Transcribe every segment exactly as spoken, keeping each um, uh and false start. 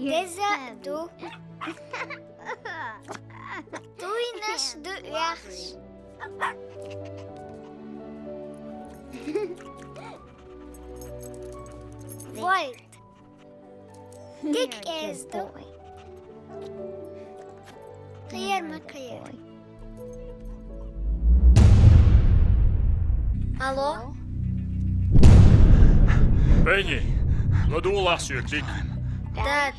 Деза ду. Дуйнаш ду яхш. Вольт. Дик эзду. Кхер ма кхер. Алло? Бенни, ладугӀал ахь соьга дика. Дад,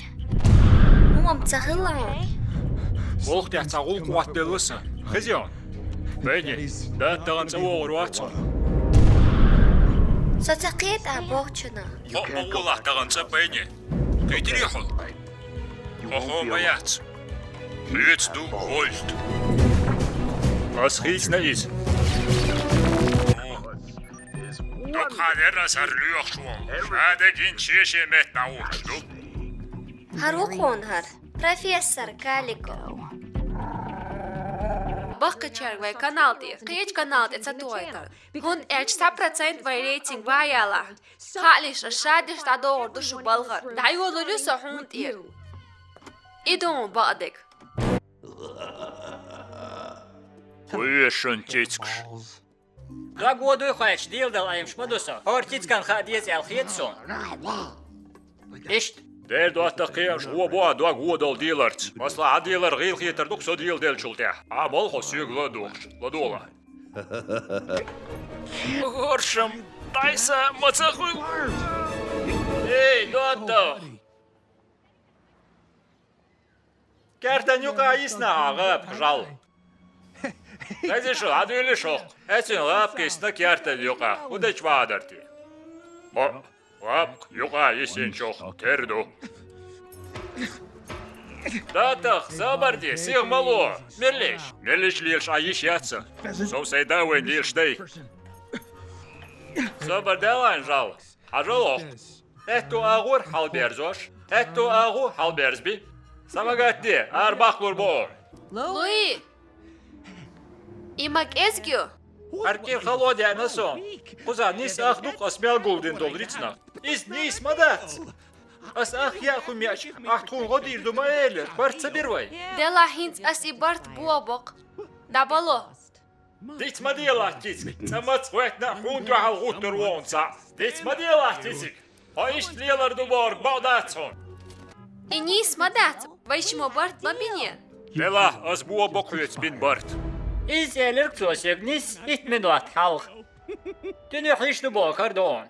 хӀума ца хилла хьуна? Болх тӀехь цхьа гӀуллакх хӀоттаделла сан. Хезий хьуна? Бенни, дада тахана цӀа вогӀур вац хьуна. Со ца кхета а бохучунах. Хьо ма гӀолахь тахана цӀа, Бенни. Кхийтирий хьо? Хьо хьо ма яц. Хьоьца ду Вольт. Ас хийцина иза. Дукха хан яра ас хӀара лоьхуш волу. Ша дегина шен-шен метта дӀагӀуттуш ду. ХӀара ву кхунна хӀара? Профессор Калико. Баккхийчаьрга вайн канал тӀера кхечу канал тӀе ца тохийтар, хӀунда аьлча цхьа процент вайн рейтинг ван ялахь. Хаалаш, ас ша деш дӀадохур ду шу балхара. ДӀайолалур ю со хьуна тӀера. И ду хьуна бакъдерг. Кху оьшун цицкаш. Дог вон дуй кхоьллича, дийла дала Ӏемаш ма ду со. ХӀора цицкан хаа деза аьлла хета суна. Иштта. Дера доттагӀа кхиамаш гӀо бу а дог вон долу дийларца. Масала, хьан дийлар гӀийла хетар ду-кх со дийла деллачул тӀаьхьа? Ахьа, балхо соьга ладугӀуш, ладогӀалахь. ХӀоршам, дайса ма ца хуьлу. Эй, доттагӀа! Кертан юкъа йисна хьан гӀапах жӀаьла. Хезий шу, хьан дуьйлуш хӀокху? Эцуьнан гӀапах йисна кертан юкъа. ХӀун дечу ма-дарра те? О, гӀапах юкъа йисинчух тера ду. ДатагӀа, сабар де, сиха ма ло. Меллиш? Меллиш лелаш Ӏа йиш яц сан. Со сайн да вайн лелаш дай. Сабар де, хьан жӀаьла. Хьажал хӀокху. ХӀетто агӀор хьалаберзош, хӀетто агӀо хьалаберзаби. Са ма гатде, ара баккхалур бу хьуна. Луи! И ма кӀезиг ю? ХӀара кӀира хало деана суна. Кхузахь нийса ах ду-кх ас мел гулдина долу рицкъанах. Иза нийса ма дац. Ас ах яа хӀума яа, ахь тхуна гӀо дийр ду ма элира, барт ца бира вай? Делахь хӀинца ас и барт боху-кх. ДӀабало. Диц ма делахь, цициг, цӀа маца гӀоьттина а хьуна дуьхьал гӀуттур ву хьуна цхьаъ. Диц ма делахь, цициг. Хьо иштта лелар ду бохург бакъ дац хьуна. И нийса ма дац, вай шимма барт ма бине. Делахь, ас боху-кх хьоьца бина барт. Иза элира-кх цо соьга нисса итт минот хьалха. Дуьненахь йиш ду бохург ду хьуна.